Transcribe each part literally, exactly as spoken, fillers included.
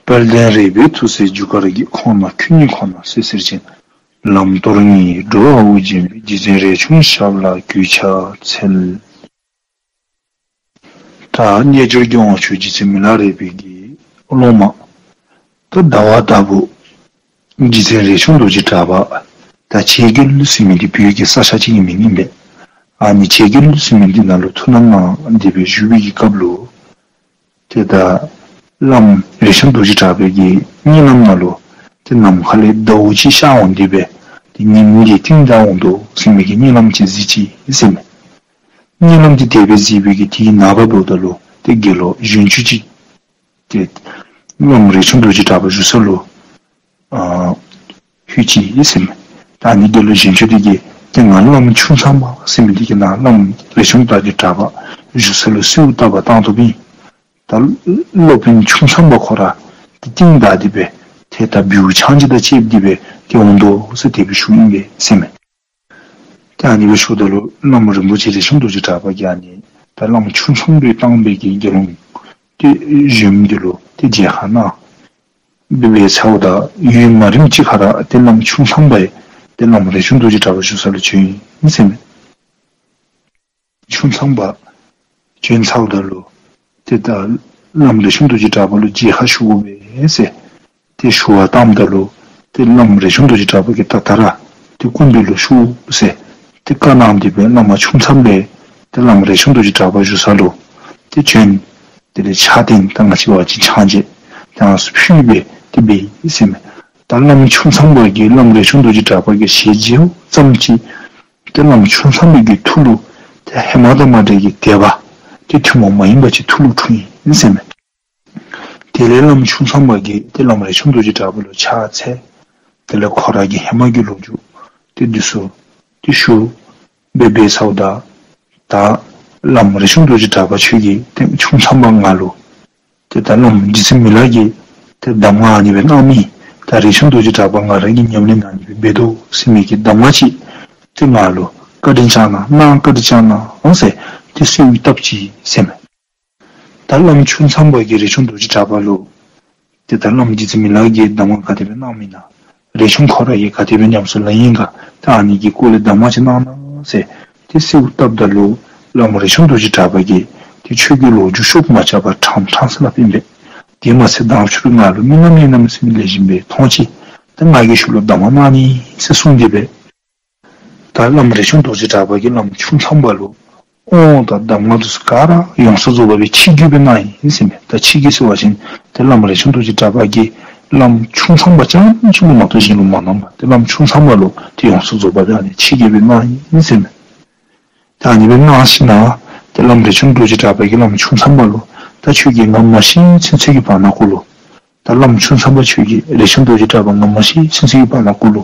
དཔལ་ལྡན་རས་པའི་ཐུགས་སྲས་རྒྱུ་སྐར་གྱི། ཁོང་རྣམས་ཁྱོད་ཉིད་ཁོ་ན་བསད་ཟེར་ཞིང་། ལམ་སྟོར་ངེས་འགྲོ་བ་འུ་སྦྱིན་པའི། རྗེ་བཙུན་རས་ཆུང་ཞབས་ལ་གུས་ཕྱག་འཚལ། ད་རྣལ་འབྱོར་གྱི་དབང་ཕྱུག་རྗེ་བཙུན་མི་ལ་རས་པའི་གི་སློབ་མ། ད་ཟླ་བ་ཟླ་བོ་རྗེ་བཙུན་རས་ཆུང་རྡོ་རྗེ་གྲགས་པ། ད་བྱེ་རྒྱལ་ཟེར་མི་འདི་བོད་ཀྱི་ས་ཆ་ཅིག་གི་མིང་ཨིན་པས། ཨ་ནི་བྱེ་རྒྱལ་ཟེར་མི་འདི་ནང་ལུ་ཐུགས་སྣང་གནང་སྟེ་སྦེ་བཞུགས་པའི་གི་སྐབས་ལུ། ཏེ་ད་བླམ་རས་ཆུང་རྡོ་རྗེ་གྲགས་པའི་གི་གཉིད་ལམ་ནང་ལུ་ཏེ་ནམ་མཁའ་ལས་ཟླཝ་ཅིག་ཤར་འོང་སྟེ་སྦེ་ཏེ་ཉིམ་འདི་རྟིང་བདའ་འོང་དོ་ཟེར་མི་གི་གཉིད་ལམ་ཅིག་གཟིགས་ཅི་ཟེར་མས། གཉིད་ལམ་འདི་དེ་སྦེ་གཟིགས་པའི་གི་དེའི་ནངས་པ་འབདཝ་ད་ལུ་ཏེ་དགེ་སློང་གཞོན་ཆུང་ཅིག་ཏེ་བླམ་རས་ཆུང་རྡོ་རྗེ་གྲགས་པ་བཞུགས་ས་ལུ་ཨ་ལྷོད་ཅི་ཟེར་མས། ད་ཨ་ནི་དགེ་སློང་གཞོན་ཆུང་འདི་གིས་ཏེ་ང་བླམ་ཆུང་ཚང་པ་ཟེར་མི་འདི་གི་ནང་བླམ་རས་ཆུང་རྡོ་རྗེ་གྲགས་པ་བཞུགས་ས་ལུ་གསོལཝ་བཏབ་པར་བཏང་དོ་བས། ད་སློབ་དཔོན་ཆུང་ཚང་པ་ཁོ་ར་ཏེ་རྟིང་བདའ་སྟེ་སྦེ་ཏེ་ད་བེའུ་ཆང་ཅིག་དང་བཅསཔ་སྟེ་སྦེ་ཏེ་འོང་དོ་ཟེར་དེ་སྦེ་ཞུཝ་ཨིན་པས་ཟེར་མས། ཏེ་ཨ་ནི་སྦེ་ཞུཝ་ད་ལུ་བླམ་རིན་པོ་ཆེ་རས་ཆུང་རྡོ་རྗེ་གྲགས་པ་གིས་ཨ་ནི་ད་བླམ་ཆུང་ཚང་པས་བཏང་བའི་གི་དགེ་སློང་ཏེ་གཞོནམ་འདི་ལུ་ཏེ་མཇལ་ཁ་གནང་། འབད་བའི་ཚེ་ད་ཡུན་མ་རིངམ་ཅིག་ཁར་ཏེ་བླམ་ཆུང་ཚང་པ་ཏེ་བླམ་རས་ཆུང་རྡོ་རྗེ་གྲགས་པ་བཞུགས་ས་ལུ་བྱོན་ཡི་ཟེར་མས། ཆུང་ཚང་པ་བྱོན་ཚརཝ་ད་ལུ་ཏེ་ད་བླམ་རས་ཆུང་རྡོ་རྗེ་གྲགས་པ་ལུ་མཇལ་ཁ་ཞུ་དགོ་པས་ཟེར་ཏེ་ཞུ་བར་བཏངམ་ད་ལུ་ཏེ་བླམ་རས་ཆུང་རྡོ་རྗེ་གྲགས་པ་གིས་ད་ད་ར་ཏེ་སྐུ་མདུན་ལུ་ཞུ་ཟེར་ཏེ་བཀའ་གནང་སྟེ་སྦེ་བླ་མ་ཆུང་ཚང་པ་ཏེ་བླམ་རས་ཆུང་རྡོ་རྗེ་གྲགས་པ་བཞུགས་ས་ལུ་ཏེ་བྱོན། དེ་ལས་ཕྱག་རྟེན་ད་ང་བཅས་འབད་བ་ཅིན་ཕྱག་རྗེས་ཏེ་ཨ་ནི་ཚུ་ཕུལ་སྦེ་ཏེ་འབད་ཡི་ཟེར་མས། ད་བླམ་ཆུང་ཚང་པ་གིས་བླམ་རས་ཆུང་རྡོ་རྗེ་གྲགས་པ་གི་ཞལ་མཇལཝ་ཙམ་ཅིག་ཏེ་བླམ་ཆུང་ཚང་པའི་གི་ཐུགས་ལུ་ཏེ་ཧེ་མ་དང་མ་འདྲ་བའི་གི་དད་པ་ཏེ་ཐུན་མོང་མ་ཡིན་པ་ཅིག་ཐུགས་ལུ་འཁྲུངས་ཡི་ཟེར་མས། དེ་ལས་བླམ་ཆུང་ཚང་པ་གིས་ཏེ་བླམ་རས་ཆུང་རྡོ་རྗེ་གྲགས་པ་ལུ་ཕྱག་འཚལ། དེ་ལས་ཁོ་ར་གི་ཧེ་མ་གི་ལོ་རྒྱུས་ཏེ་འདི་ཚུ་ཏེ་ཞུ། འབད་བའི་ཚེ་ད་ད་བླམ་རས་ཆུང་རྡོ་རྗེ་གྲགས་པ་ཁྱོད་ཀྱིས་ཏེ་ཆུང་ཚང་པ་ང་ལུ་ཏེ་ད་བླམ་རྗེ་བཙུན་མི་ལ་གིས་ཏེ་གདམས་ངག་ཨ་ནི་སྦེ་གནང་མི་ད་རས་ཆུང་རྡོ་རྗེ་གྲགས་པ་ང་ར་གིས་ཉམས་ལེན་ཨ་ནི་སྦེ་འབད་དོ་ཟེར་མི་གི་གདམས་ངག་ཅིག་ཏེ་ང་ལུ་བཀའ་དྲིན་བསྐྱང་གནང་། བཀའ་དྲིན་བསྐྱང་གནང་ཟེར་ཏེ་གསོལཝ་བཏབ་ཅི་ཟེར་མས། ད་བླམ་ཆུང་ཚང་པ་གིས་རས་ཆུང་རྡོ་རྗེ་གྲགས་པ་ལུ་ཏེ་ད་བླམ་རྗེ་བཙུན་མི་ལ་གིས་གདམས་ངག་ག་དེ་སྦེ་གནང་མི་ན་རས་ཆུང་ཁོ་ར་གིས་ག་དེ་སྦེ་ཉམས་སུ་ལེན་ཡི་ག་ད་ཨ་ནི་གི་སྐོར་ལས་གདམས་ངག་ཅིག་གནང་གནང་ཟེར་ཏེ་གསོལཝ་བཏབ་ད་ལུ་བླམ་རས་ཆུང་རྡོ་རྗེ་གྲགས་པ་གིས་ཏེ་ཁྱོད་ཀྱི་ལོ་རྒྱུས་ཤོབ་མ་རྐྱབ་པར་ཕྲང་ཕྲང་ཟེར་སླབ་ཨིན་པས། དེ་མ་ཚད་མདང་ཕྱི་རུ་ང་ལུ་རྨི་ལམ་ཡིན་ནམ་ཟེར་མི་ལེགས་ཤོམ་སྦེ་མཐོང་ཅི། ད་ང་གིས་ཁྱོད་ལུ་གདམས་ངག་གནང་ནི་ཟེར་གསུངས་ཏེ་སྦེ། ད་བླམ་རས་ཆུང་རྡོ་རྗེ་གྲགས་པ་གིས་བླམ་ཆུང་ཚང་པ་ལུ་དབང་དང་གདམས་ངག་འདི་ཚུ་ག་ར་ཡོངས་སུ་རྫོགས་པ་སྦེ་ཕྱི་རྒྱུད་སྦེ་གནང་ཡི་ཟེར་མས། ད་ཕྱི་རྒྱུད་ཟེར་བ་ཅིན་ཏེ་བླམ་རས་ཆུང་རྡོ་རྗེ་གྲགས་པ་གིས་བླམ་ཆུང་ཚང་པ་རྐྱངམ་ཅིག་ལུ་མ་གཏོགས་གཞན་ལུ་མ་གནང་པར་ཏེ་བླམ་ཆུང་ཚང་པ་ལུ་ཏེ་ཡོངས་སུ་རྫོགས་པ་སྦེ་ཨ་ནི་ཕྱི་རྒྱུད་སྦེ་གནང་ཡི་ཟེར་མས། ད་ཨ་ནི་སྦེ་གནང་ཞིནམ་ལས་ཏེ་བླམ་རས་ཆུང་རྡོ་རྗེ་གྲགས་པ་གིས་བླམ་ཆུང་ཚང་པ་ལུ་ད་ཁྱོད་ཀྱིས་ང་མ་ཤི་ཚུན་ཚོད་ཀྱི་བར་ན་གུ་ལུ་ད་བླམ་ཆུང་ཚང་པ་ཁྱོད་ཀྱིས་རས་ཆུང་རྡོ་རྗེ་གྲགས་པ་ང་མ་ཤི་ཚུན་ཚོད་ཀྱི་བར་ན་གུ་ལུ་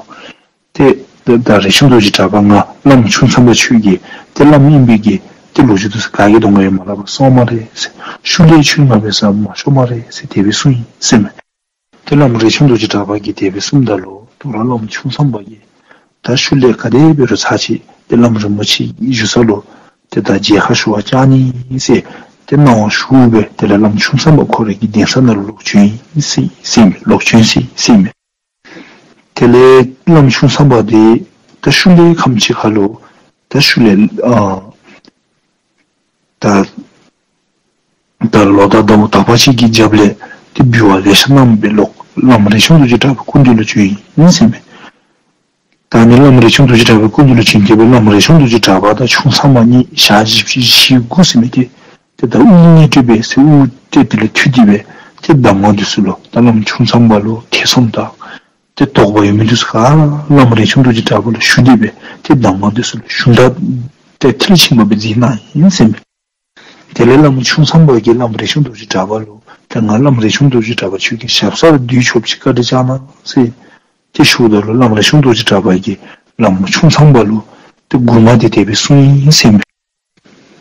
ཏེ་ད་ད་རས་ཆུང་རྡོ་རྗེ་གྲགས་པ་ང་བླམ་ཆུང་ཚང་པ་ཁྱོད་ཀྱི་ཏེ་བླམ་ཨིན་པའི་གི་ཏེ་ལོ་རྒྱུས་འདི་ཚུ་ག་གིས་དོ་ང་ཡང་མ་སླབ་པར་སོང་སྨ་རེ་ཟེར། ཤུལ་ལས་ཁྱོད་ང་འབད་སར་མ་ཤོག་སྨ་རེ་ཟེར་དེ་སྦེ་གསུངས་ཡི་ཟེར་མས། ཏེ་བླམ་རས་ཆུང་རྡོ་རྗེ་གྲགས་པ་གིས་དེ་སྦེ་གསུངམ་ད་ལུ་ད་རུང་བླམ་ཆུང་ཚང་པ་གིས་ད་ཤུལ་ལས་ག་དེ་འབད་རུང་ཚར་ཅིག་ཏེ་བླམ་རིན་པོ་ཆེ་བཞུགས་ས་ལུ་ཏེ་ད་མཇལ་ཁ་ཞུ་བར་བཅར་ནི་ཟེར་ཏེ་གནང་བ་ཞུ་སྦེ་དེ་ལས་བླམ་ཆུང་ཚང་པ་ཁོ་རའི་གི་གདན་ས་ནང་ལུ་ལོག་བྱོན་ཡི་ཟེར་ཟེར་མས། ལོག་བྱོན་ཡི་ཟེར་མས། དེ་ལས་བླམ་ཆུང་ཚང་པ་འདི་ད་ཤུལ་ལས་ཁམས་ཅིག་ཁར་ལུ་ད་ཤུལ་ལས་ཨ་ད་ད་ལོ་དང་ཟླཝ་དག་པ་ཅིག་གི་རྒྱབ་ལས་ཏེ་འབུལ་བ་ལེ་ཤ་གནང་སྦེ་ལོག་བླམ་རས་ཆུང་རྡོ་རྗེ་གྲགས་པའི་སྐུ་མདུན་ལུ་བྱོན་ཡི་ཟེར་མས། ད་ཨ་ནི་བླམ་རས་ཆུང་རྡོ་རྗེ་གྲགས་པའི་སྐུ་མདུན་ལུ་བྱོན་ཏེ་སྦེ་བླམ་རས་ཆུང་རྡོ་རྗེ་གྲགས་པ་དང་ཆུང་ཚང་པ་གཉིས་ཞག་བཞི་བཅུ་ཞེ་དགུ་ཟེར་མི་འདི་ཏེ་ད་དབུ་ངལ་འཁྲུལ་སྦེ་ཟེར་དབུ་ཏེ་དེ་ལས་ཐུལ་ཏེ་སྦེ་ཏེ་གདམས་ངག་འདི་ཚུ་ལུ་ད་བླམ་ཆུང་ཚང་པ་ལུ་ཐེ་ཚོམ་དང་ཏེ་དོགས་པ་ཡོད་མི་འདི་ཚུ་ག་ར་བླམ་རས་ཆུང་རྡོ་རྗེ་གྲགས་པ་ལུ་ཞུ་སྟེ་སྦེ་ཏེ་གདམས་ངག་འདི་ཚུ་ལུ་ཞུན་དག་ཏེ་མཐིལ་ཕྱིན་པ་སྦེ་མཛད་གནང་ཡི་ཟེར་མས། དེ་ལས་བླམ་ཆུང་ཚང་པ་གིས་བླམ་རས་ཆུང་རྡོ་རྗེ་གྲགས་པ་ལུ་ཏེ་ང་བླམ་རས་ཆུང་རྡོ་རྗེ་གྲགས་པ་ཁྱོད་ཀྱི་ཞབས་སར་སྡོད་ཆོགཔ་ཅིག་བཀའ་དྲིན་བསྐྱང་གནང་ཟེར་ཏེ་ཞུཝ་ད་ལུ་བླམ་རས་ཆུང་རྡོ་རྗེ་གྲགས་པ་གིས་བླམ་ཆུང་ཚང་པ་ལུ་ཏེ་མགུར་མ་འདི་དེ་སྦེ་གསུངས་ཡི་ཟེར་མས།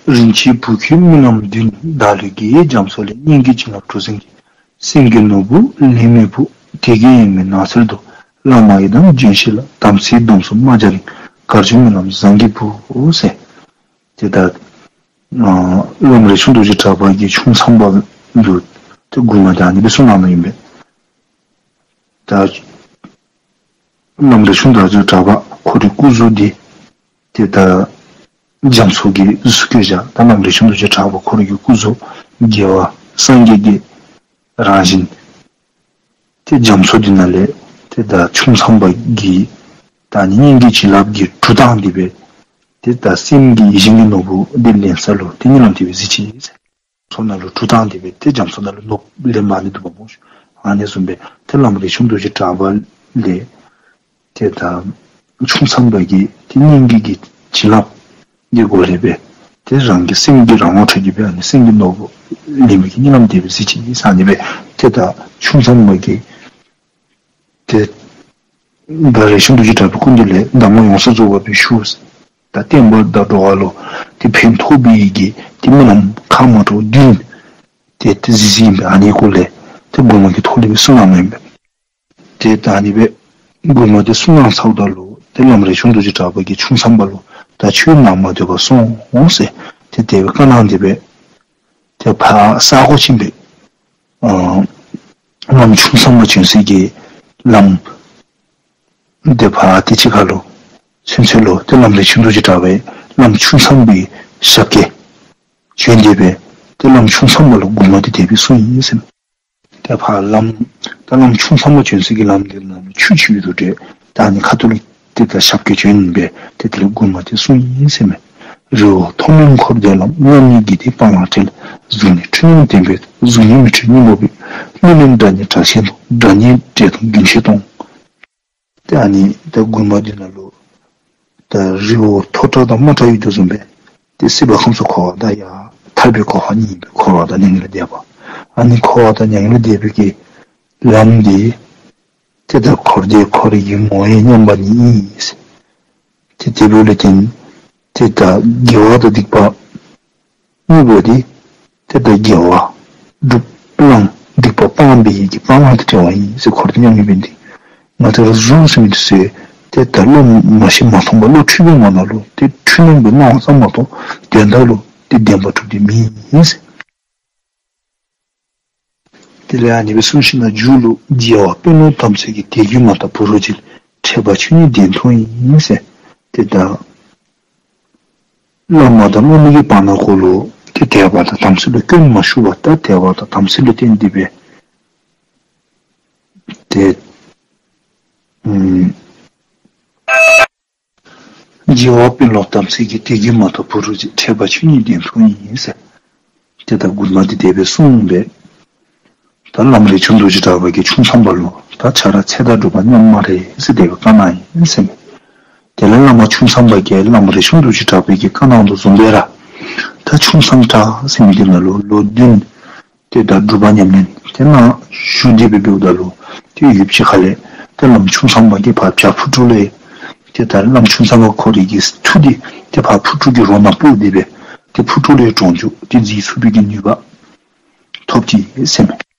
རིན་ཆེན་བུ་ཁྱུད་རྨི་ལམ་བདུན། བདག་ལུས་དགེ་བའི་རྒྱ་མཚོ་ལས། སྙན་བརྒྱུད་བྱིན་རླབས་གྲུ་གཟིངས་ཀྱི། སེང་གེ་ནོར་བུ་ལས་མེད་བུ། དེ་གི་ཡང་མིན་ནགས་ཚལ་དུ། བླ་མ་ཡི་དམ་རྒྱུན་ཤེས་ལ། དམ་ཚིག་སྡོམ་གསུམ་མ་བྱ་རིང་། གར་བྱོན་རྨི་ལམ་བཟང་གི་བུ་ཟེར། ཏེ་ད་ཨ་བླམ་རས་ཆུང་རྡོ་རྗེ་གྲགས་པ་གིས་ཆུང་ཚང་པ་ལུ་ཏེ་མགུར་མ་ད་ཨ་ནི་སྦེ་གསུངས་གནང་ནུག་ཨིན་པས། ད་བླམ་རས་ཆུང་རྡོ་རྗེ་གྲགས་པ་ཁོ་རའི་སྐུ་གཟུགས་འདི་ཏེ་ད་རྒྱ་མཚོ་གིས་གཟུགས་བཀོད་བཞག། ད་བླམ་རས་ཆུང་རྡོ་རྗེ་གྲགས་པ་ཁོ་རའི་གི་སྐུ་གཟུགས་རྒྱལ་བ་སངས་རྒྱས་ཀྱི་རང་བཞིན་ཏེ་རྒྱ་མཚོ་འདི་ནང་ལས་ཏེ་ད་ཆུང་མཚམས་པ་གི་ད་ནི་སྙན་བརྒྱུད་བྱིན་རླབས་ཀྱི་གྲུ་བཏང་སྟེ་སྦེ་ཏེ་ད་སེམས་ཀྱི་ཡིད་བཞིན་གྱི་ནོར་བུ་འདི་ལེན་ས་ལུ་ཏེ་གཉིད་ལམ་དེ་སྦེ་གཟིགས་ཅི་ཟེར། མཚོ་ནང་ལུ་གྲུ་བཏང་སྟེ་སྦེ་ཏེ་རྒྱ་མཚོ་ནང་ལུ་ནོར་བུ་ལེན་པ་ཨ་ནི་འདུག་པ་སྨོ་ཤིག། ཨ་ནི་བཟུམ་སྦེ་ཏེ་བླམ་རས་ཆུང་རྡོ་རྗེ་གྲགས་པ་ལས་ཏེ་ད་ཆུང་མཚམས་པ་གིས་ཏེ་སྙན་བརྒྱུད་ཀྱི་བྱིན་རླབས་ཀྱི་སྒོ་ལས་སྦེ་ཏེ་རང་གི་སེམས་ཀྱི་རང་ངོ་འཕྲོད་ཀྱི་སྦེ་ཨ་ནི་སེམས་ཀྱི་ནོར་བུ་ལེན་པའི་གི་གཉིད་ལམ་དེ་སྦེ་གཟིགས་ཅི་ཟེར། ཨ་ནི་སྦེ་ཏེ་ད་ཆུང་མཚམས་པ་གིས་ཏེ་ད་རས་ཆུང་རྡོ་རྗེ་གྲགས་པའི་སྐུ་མདུན་ལས་གདམས་ངག་ཡོངས་སུ་རྫོགས་པ་སྦེ་ཞུ། ད་བསྟན་པ་དང་འགྲོ་བ་ལུ་ཏེ་ཕན་ཐོགས་པའི་གི་ཏེ་སྨོན་ལམ་ཁག་མ་འདྲཝ་བདུན་ཏེ་ཏེ་གཟིགས་གཟིགསཔ་ཨིན་པས། ཨ་ནི་སྐོར་ལས་ཏེ་མགུར་མ་གི་ཐོག་ལས་སྦེ་གསུངས་གནང་ནུག་ཨིན་པས། ཏེ་ད་ཨ་ནི་སྦེ་མགུར་མ་འདི་གསུངས་གནང་ཚརཝ་ད་ལུ་ཏེ་བླམ་རས་ཆུང་རྡོ་རྗེ་གྲགས་པ་གིས་ཆུང་མཚམས་པ་ལུ་ད་ཁྱོད་ནཱ་མ་སྡོད་པར་སོང་ཟེར་ཏེ་དེ་སྦེ་བཀའ་གནང་སྟེ་སྦེ་ཏེ་ཕར་ས་གོ་ཅིག་སྦེ་ཨ་བླམ་ཆུང་མཚམས་པ་བྱོན་སའི་གི་ལམ་འདི་ཕར་ཏེ་ཕྱི་ཁ་ལུ་ཚུན་ཚོད་ལུ་ཏེ་བླམ་རས་ཆུང་རྡོ་རྗེ་གྲགས་པས་བླམ་ཆུང་མཚམས་པའི་ཞབས་སྐྱེལ་བྱོན་ཏེ་སྦེ་ཏེ་བླམ་ཆུང་མཚམས་པ་ལུ་མགུར་མ་འདི་དེ་སྦེ་གསུངས་ཡི་ཟེར། ཏེ་ཕར་ལམ་ད་བླམ་ཆུང་མཚམས་པ་བྱོན་སའི་གི་ལམ་འདི་ནང་ཆུ་ཆུ་ཡོད་དོ་འདྲ། ད་ཨ་ནི་ཁ་ཐུག་ལུ་ཏེ་ད་ཞབས་སྐྱེལ་བྱོན་སྦེ་ཏེ་དེ་ལས་མགུར་མ་འདི་གསུངས་ཡི་ཟེར་མས། རི་བོ་མཐོང་སྨོན་འཁོར་འདས་ལམ། མཉམ་ཉིད་དགེ་སྡིག་སྤང་བླང་བྲལ། གཟུགས་ནི་འཁྲུལ་སྣང་བདེན་པའི་གཟུགས་ཉིད་མི་འཁྲུལ་སྙིང་པོ་པའི། གླུ་ལེན་སྒྲ་སྙན་སྒྲ་ཆེན་དང་། སྒྲ་སྙན་འདྲེས་དང་རྒྱུན་ཆད་གཏོང་། ཏེ་ཨ་ནི་ད་མགུར་མ་འདི་ནང་ལུ་ད་རི་བོ་མཐོ་དྲགས་དང་དམའ་དྲགས་ཡོད་དོ་བཟུམ་སྦེ་ཏེ་སྲིད་པ་ཁམས་གསུམ་འཁོར་བ་དང་ཡང་ཐར་པའི་གོ་འཕང་གཉིས་ཡོད་པའི་འཁོར་བ་དང་མྱ་ངན་ལས་འདས་པ། ཨ་ནི་འཁོར་བ་དང་མྱ་ངན་ལས་འདས་པའི་གི་ལམ་འདི་ཏེ་ད་འཁོར་འདས་འཁོར་བའི་གི་ངོ་བོ་མཉམ་པ་ཉིད་ཨིན་ཟེར། ཏེ་དེ་འབདཝ་ལས་བརྟེན་ཏེ་ད་དགེ་བ་དང་སྡིག་པ་གཉིས་པོ་འདི་ཏེ་ད་དགེ་བ་སྒྲུབ་བླང་སྡིག་པ་སྤང་བའི་གི་སྤང་བླང་དང་བྲལ་བ་ཨིན་ཟེར། འཁོར་འདས་མཉམ་ཉིད་འབད་ནི་འདི་ང་བཅས་ར་གཟུགས་ཟེར་མི་འདི་ཚུ་ཏེ་ད་བློ་མ་ཤེས་མ་མཐོང་བར་བློ་འཁྲུལ་པའི་ངང་ན་ལུ་ཏེ་འཁྲུལ་སྣང་གི་སྣང་བ་ཙམ་མ་གཏོགས་དོན་དག་ལུ་ཏེ་བདེན་པ་གྲུབ་སྟེ་མེད་ཟེར། དེ་ལས་ཨ་ནི་སྦེ་གསུངས་ཞིནམ་ལས་མཇུག་ལུ་རྒྱལ་བ་དཔོན་སློབ་དམ་ཚིག་གི་དད་གུས་མ་དག་བུ་རོ་གཅིག་ཕྲད་པ་ཆོས་ཉིད་བདེན་མཐོང་ཡིན་ཟེར། ཏེ་ད་བླ་མ་དང་སློབ་མ་གི་བར་ན་གུ་ལུ་ཏེ་དད་པ་དང་དམ་ཚིག་ལུ་སྐྱོན་མ་ཞུགས་པར་ད་དད་པ་དང་དམ་ཚིག་ལུ་བརྟེན་ཏེ་སྦེ་ཏེ་ཨམ་རྒྱལ་བ་དཔོན་སློབ་དམ་ཚིག་གི་དད་གུས་མ་དག་བུ་རོ་གཅིག་ཕྲད་པ་ཆོས་ཉིད་བདེན་མཐོང་ཡིན་ཟེར། ཏེ་ད་མགུར་མ་འདི་དེ་སྦེ་གསུངས་པས། ད་བླམ་རས་ཆུང་རྡོ་རྗེ་གྲགས་པ་གིས་ཆུང་མཚམས་པ་ལུ་ད་ཁྱོད་ར་ཚེ་དང་སྒྲུབ་པ་མཉམ་མ་རེད་ཟེར་དེ་སྦེ་བཀའ་གནང་ཡི་ཟེར་མས། དེ་ལས་བླ་མ་ཆུང་མཚམས་པ་གིས་བླམ་རས་ཆུང་རྡོ་རྗེ་གྲགས་པ་གིས་བཀའ་གནང་དོ་བཟུམ་སྦེ་ར་ད་ཆུང་མཚམས་གྲགས་ཟེར་མི་འདི་ནང་ལུ་ལོ་བདུན་ཏེ་ད་སྒྲུབ་པ་ཉམས་ལེན་ཏེ་ནང་བཞུགས་ཏེ་སྦེ་འབདཝ་ད་ལུ་ཏེ་ཡུདཔ་ཅིག་ཁ་ལས་ཏེ་བླམ་ཆུང་མཚམས་པ་གིས་ཕར་བྱག་ཕུག་དྲུག་ལས་ཏེ་ད་བླམ་ཆུང་མཚམས་པ་ཁོ་རའི་གི་མཐུ་འདི་ཏེ་ཕར་ཕུག་དྲུག་གི་རོ་ནང་སྤོ་སྟེ་སྦེ་ཏེ་ཕུག་དྲུག་ལས་གྲོང་འཇུག་ཏེ་མཛད་ཚུགས་པའི་གི་ནུས་པ་ཐོབ་ཅི་ཟེར་མས།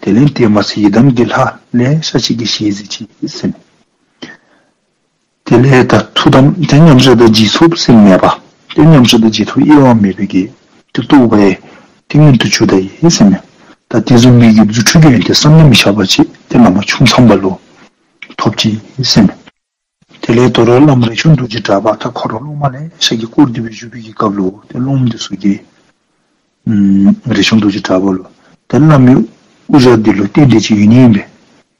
དེ་ལས་དེ་མ་ཚད་ཡི་དམ་གྱི་ལྷ་ལེ་ཤ་ཅིག་གིས་ཞལ་གཟིགས་ཅི་ཟེར་མས། དེ་ལས་ད་ཐུགས་དམ་ཏེ་མཉམ་བཞག་དང་རྗེས་ཐོབ་ཟེར་མེད་པ། ཏེ་མཉམ་བཞག་དང་རྗེས་ཐོབ་དབྱེ་བ་མེད་པའི་གི་ཏེ་རྟོགས་པ་ཡང་ཏེ་མངོན་དུ་གྱུར་ད་ཡི་ཟེར་མས། ད་དེ་བཟུམ་མའི་གི་རྫུ་འཕྲུལ་གྱི་ཡོན་ཏན་བསམ་གྱིས་མི་ཁྱབ་པ་ཅིག་ཏེ་བླ་མ་ཆུང་མཚམས་པ་ལུ་ཐོབ་ཅི་ཟེར་མས། དེ་ལས་དོ་རུང་བླམ་རས་ཆུང་རྡོ་རྗེ་གྲགས་པ་ད་ཁོ་ར་སློབ་མ་ལེ་ཤ་གིས་བསྐོར་ཏེ་སྦེ་བཞུགས་པའི་གི་སྐབས་ལུ་ཏེ་སློབ་མ་འདི་ཚུ་གིས་ཨམ་རས་ཆུང་རྡོ་རྗེ་གྲགས་པ་ལུ་ཏེ་བླ་མའི་དབུ་ཞྭ་འདི་ལུ་རྟེན་འབྲེལ་ཅིག་ཡོད་ནི་ཨིན་པས།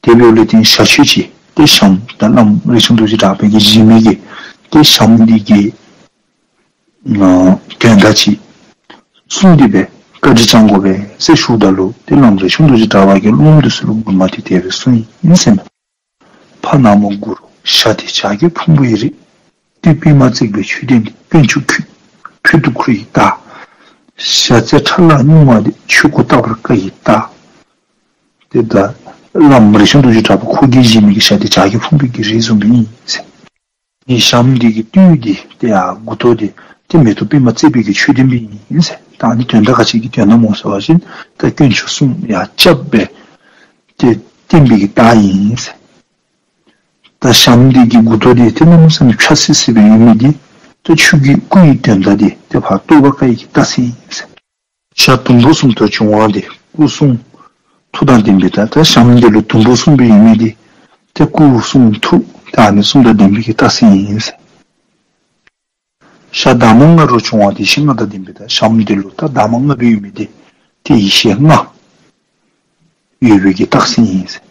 དེ་འབདཝ་ལས་བརྟེན་ཞྭ་མཆོད་ཅིག་ཏེ་ཞྭམོ་ད་བླམ་རས་ཆུང་རྡོ་རྗེ་གྲགས་པ་གིས་བཞེས་མི་གི་ཏེ་ཞྭམོ་འདི་གི་ཨ་དོན་དག་ཅིག་གསུངས་ཏེ་སྦེ་བཀའ་དྲིན་བསྐྱང་དགོ་པས་ཟེར་ཞུཝ་ད་ལུ་ཏེ་བླམ་རས་ཆུང་རྡོ་རྗེ་གྲགས་པ་གིས་སློབ་མ་འདི་ཚུ་ལུ་མགུར་མ་འདི་དེ་སྦེ་གསུངས་ཡི་ཟེར་མས། ཕ་ནག་མོ་དགུ་རུ་ཞྭ་དེ་བྱ་རྒོད་ཕུང་པོའི་རི། སྟོད་པདྨ་བརྩེགས་པའི་མཆོད་རྟེན་འདི། དཀོན་མཆོག་ཁྱོད་ཕུད་དུ་འཁོར་ཡི་རྟགས། ཞྭ་རྩེ་ཁྲ་ལ་སྨྱུག་མ་དེ། ཆོས་སྐུ་རྟག་པར་བཀའ་ཡི་རྟགས། ཏེ་ད་བླམ་རས་ཆུང་རྡོ་རྗེ་གྲགས་པ་ཁོ་གིས་བཞེས་མི་གི་ཞྭ་དེ་བྱ་རྒོད་ཕུང་པོའི་གི་རི་བཟུམ་སྦེ་ཨིན་ཟེར། ཨ་ནི་ཞྭམོ་འདི་གི་སྟོད་འདི་ཏེ་ཡར་མགུ་ཏོ་འདི་ཏེ་མེ་ཏོག་པདྨ་བརྩེགས་པའི་གི་མཆོད་རྟེན་སྦེ་ཨིན་ཟེར། ད་ཨ་ནི་དོན་དག་ག་ཅི་གི་དོན་དག་སྨོ་ཟེར་བ་ཅིན་ད་དཀོན་མཆོག་གསུམ་ཡར་རྐྱབ་སྦེ་ཏེ་བརྟེན་པའི་གི་རྟགས་ཨིན་ཟེར། ད་ཞྭམོ་འདི་གི་མགུ་ཏོ་འདི་ཏེ་གནམ་མེད་ས་མེད་ཕྱ་སི་སི་སྦེ་ཡོད་མི་འདི་ད་ཆོས་ཀྱི་སྐུ་ཡི་དོན་དག་འདི་ཏེ་ཕར་རྟོགས་པ་བཀའ་ཡི་གི་རྟགས་མཚན་ཨིན་ཟེར། ཞྭ་དུམ་བུ་གསུམ་དུ་བྱུང་བ་འདི་སྐུ་གསུང་ མཐུ་དང་ལྡན་པའི་ད་ད་ཞྭམོ་འདི་ལུ་དུམ་བུ་གསུམ་སྦེ་ཡོད་མི་འདི་ཏེ་སྐུ་གསུང་ཐུགས་ད་ཨ་ནི་གསུམ་དང་ལྡན་པའི་གི་རྟགས་མཚན་ཨིན་ཟེར། ཞྭ་འདབ་མ་ལྔ་རུ་བྱུང་བ་འདི་ཞི་བ་ལྔ་དང་ལྡན་པའི་ད་ཞྭམོ་འདི་ལུ་ད་འདབ་མ་ལྔ་སྦེ་ཡོད་མི་འདི་ཏེ་ཡེ་ཤེས་ལྔ་ཡོད་པའི་གི་རྟགས་མཚན་ཨིན་ཟེར།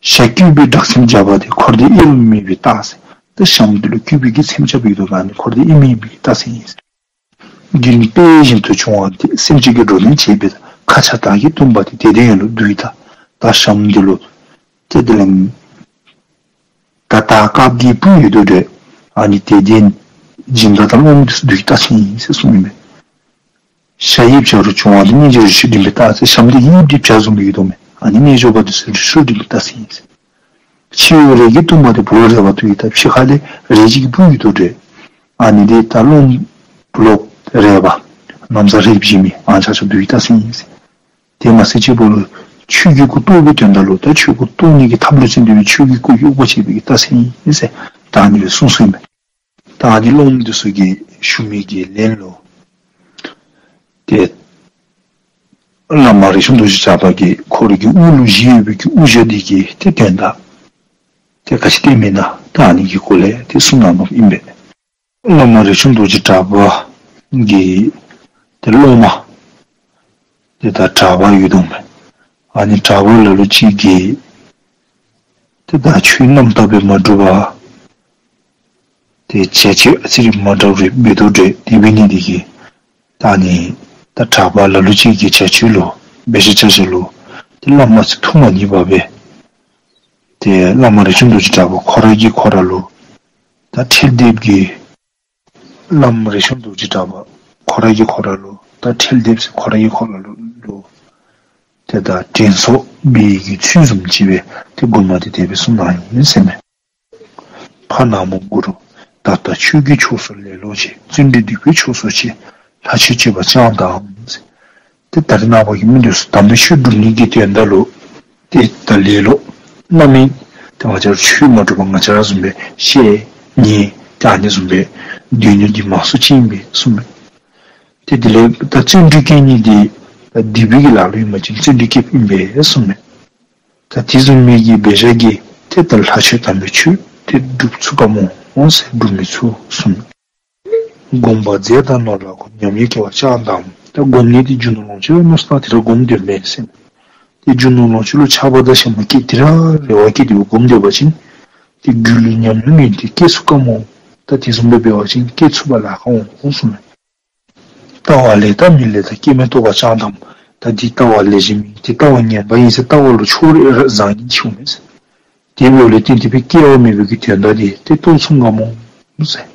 ཞྭ་སྐྱེས་པའི་སྦྲག་སྲིན་བརྒྱ་པ་འདི་འཁོར་འདས་དབྱེར་མེད་པའི་རྟགས་ཟེར། ད་ཞྭམོ་འདི་ལུ་སྐྱེས་པའི་གི་སེམས་ཅན་ཡོད་དོ་ག་ཨ་ནི་འཁོར་འདས་དབྱེར་མེད་པའི་གི་རྟགས་མཚན་ཨིན་ཟེར། རྒྱུན་དཔེ་བཞིན་དུ་བྱུང་བ་འདི་སེམས་ཅན་གྱི་འགྲོ་དོན་བྱེད་པའི་ཁ་ཆ་དར་གྱིས་བཏུམས་པ་འདི་དད་ལྡན་ཡོངས་ལུ་འདུད་ད། ད་ཞྭམོ་འདི་ལུ་ཏེ་དེ་ལས་ད་ད་དཀརཔོ་གི་སྤུ་ཡོད་དོ་འདྲ། ཨ་ནི་དད་ལྡན་སྦྱིན་བདག་དང་སློབ་མ་འདི་ཚུ་འདུད་ད་མཚན་ཨིན་ཟེར་གསུངས་མས། ཞྭ་དབྱིབས་བྱ་རུ་བྱུང་བ་འདི་རྣལ་འབྱོར་རི་ཁྲོད་འགྲིམ་པའི་རྟགས་ཟེར། ཞྭམོ་འདི་དབྱིབས་འདི་བྱ་བཟུམ་སྦེ་ཡོད་དོ་མས། ཨ་ནི་རྣལ་འབྱོར་པ་འདི་ཚུ་རི་ཁྲོད་འགྲིམ་པའི་རྟགས་མཚན་ཨིན་ཟེར། མཆེ་བའི་རས་ཀྱིས་བཏུམས་པ་འདི་བུ་སློབ་རས་པ་འདུད་ད། ཕྱི་ཁ་ལས་རས་ཅིག་གི་སྤུ་ཡོད་དོ་འདྲ། ཨ་ནི་འདི་ད་སློབ་མ་བུ་སློབ་རས་པ་ན་བཟའ་རས་པ་བཞེས་མི་ཨ་ནི་ཆ་ཁྱབ་འདུད་ད་མཚན་ཨིན་ཟེར། དེ་མ་ཟད་ཅིག་པོ་ལུ་ཆོས་ཀྱི་སྐུ་རྟོགས་པའི་དོན་དག་ལུ་ད་ཆོས་སྐུ་རྟོགས་ནི་གི་ཐབས་ལུ་བརྩོན་འགྲུས་ཆོས་ཀྱི་སྐུ་གཡོག་པོ་བྱེད་པའི་གི་རྟགས་མཚན་ཨིན་ཟེར་ད་ཨ་ནི་སྦེ་གསུངས་གསུངསམ་མས། ད་ཨ་ནི་སློབ་མ་འདི་ཚུ་གིས་ཞུ་མི་གི་ལན་ལུ་ཏེ་བླ་མ་རས་ཆུང་རྡོ་རྗེ་གྲགས་པ་གིས་ཁོ་རའི་གི་དབུ་ལུ་བཞེས་ཡོད་པའི་གི་དབུ་ཞྭ་འདི་གི་ཏེ་དོན་དག་ཏེ་ག་ཅི་སྟོནམ་ཨིན་ན་ད་ཨ་ནི་གི་སྐོར་ལས་ཏེ་གསུངས་གནངམ་ཨིན་པས། བླ་མ་རས་ཆུང་རྡོ་རྗེ་གྲགས་པ་གི་ཏེ་སློབ་མ་ཏེ་ད་གྲྭ་པ་ཡོད་དོ་མས། ཨ་ནི་གྲྭ་པ་ལ་ལུ་ཅིག་གིས་ཏེ་ད་ཆོས་རྣམ་དག་པའི་མ་གྲུབ་པ་ཏེ་བྱ་སྤྱོད་ཨ་ཙི་རེ་མ་འདྲཝ་རེ་འབད་དོ་འདྲ། དེ་འབད་ནི་འདི་གིས་ད་ཨ་ནི་ད་གྲྭ་པ་ལ་ལུ་ཅིག་གི་བྱ་སྤྱོད་ལུ་འབད་བཞག་བྱ་བཞག་ལུ་ཏེ་བླ་མ་ཚུ་ཐུགས་མ་མཉེས་པར་སྦེ་ཏེ་བླ་མ་རས་ཆུང་རྡོ་རྗེ་གྲགས་པ་ཁོ་ར་གིས་ཁོ་ར་ལུ་ད་ཁྲེལ་འདེབས་ཀྱི་བླ་མ་རས་ཆུང་རྡོ་རྗེ་གྲགས་པ་ཁོ་ར་གིས་ཁོ་ར་ལུ་ད་ཁྲེལ་འདེབས་ཟེར་ཁོ་ར་གིས་ཁོ་ར་ལུ་ལུ་ཏེ་ད་དྲན་གསོ་འབད་བའི་གི་ཚུལ་བཟུམ་ཅིག་སྦེ་ཏེ་མགུར་མ་འདི་དེ་སྦེ་གསུངས་གནང་ཡི་ཟེར་མས། ཕ་ནག་མོ་གུ་རུ་ད་ལྟ་ཆོས་ཀྱི་ཕྱོགས་སུ་ལེ་ལོ་བྱེད། བརྩོན་འགྲུས་སྡིག་པའི་ཕྱོགས་སུ་བྱེད། ལྷ་ཆོས་སྤྱོད་པ་ཅང་དང་ཟེར། ཏེ་ད་རེས་ནངས་པ་གི་མི་འདི་ཚུ་དམ་པའི་ཆོས་སྒྲུབ་ནི་གི་དོན་དག་ལུ་ཏེ་ད་ལེ་ལོ་རྣམ་སྨིན་ཏེ་ང་བཅས་ར་ཆོས་མ་གྲུབ་པར་ང་བཅས་ར་བཟུམ་སྦེ་བཤད་ཉན་ཏེ་ཨ་ནི་བཟུམ་སྦེ་སྡོད་ནི་འདི་མང་སུ་ཅིག་ཨིན་པས་གསུངས་མས། ཏེ་དེ་ལས་ད་བརྩོན་འགྲུས་བསྐྱེད་ནི་འདི་ད་སྡིག་པའི་གི་ལཱ་ལུ་ཨིན་པ་ཅིན་བརྩོན་འགྲུས་བསྐྱེདཔ་ཨིན་པས་གསུངས་མས། ད་དེ་བཟུམ་མའི་གི་འབད་བཞག་གིས་ཏེ་ད་ལྷ་ཆོས་དམ་པའི་ཆོས་ཏེ་སྒྲུབ་ཚུགས་ག་མོ་འོང་ཟེར། སྒྲུབ་མི་ཚུགས་གསུངས་མས། སྒོམ་པ་རྫས་དང་ནོར་ལ་གོམས། ཉམས་ལེན་སྐྱེ་བ་ཅང་དང་། ད་སྒོམ་ནི་འདི་རྒྱུ་ནོར་ལོངས་སྤྱོད་མནོ་བསམ་བཏང་དེ་ར་སྒོམ་སྡོདཔ་མས་ཟེར། ཏེ་རྒྱུ་ནོར་ལོངས་སྤྱོད་ལུ་ཆགས་པ་དང་ཞེན་པ་སྐྱེས་དེ་ར་རེ་བ་སྐྱེས་ཏེ་སྒོམ་སྡོད་པ་ཅིན་ཏེ་རྒྱུ་ལུ་ཉམས་མྱོང་ཡོན་ཏན་སྐྱེ་ཚུགས་ག་མོ། ད་དེ་བཟུམ་སྦེ་འབད་བ་ཅིན་སྐྱེ་ཚུགས་པ་ལཱ་ཁག་འོང་གསུངས་མས། ལྟ་བ་ལེགས་དང་མི་ལེགས་དང་སྐྱེ་མེད་རྟོགས་པ་ཅང་དང་། ད་འདི་ལྟ་བ་ལེགས་ཤོམ་ཨིན་འདི་ལྟ་བ་ངན་པ་ཨིན་ཟེར་ལྟ་བ་ལུ་ཕྱོགས་རིས་ར་བཟང་ངན་ཕྱེཝ་མས་ཟེར། དེ་འབདཝ་ལས་བརྟེན་ཏེ་སྦེ་སྐྱེ་བ་མེད་པའི་གི་དོན་དག་འདི་ཏེ་རྟོགས་ཚུགས་ག་མོ་ཟེར།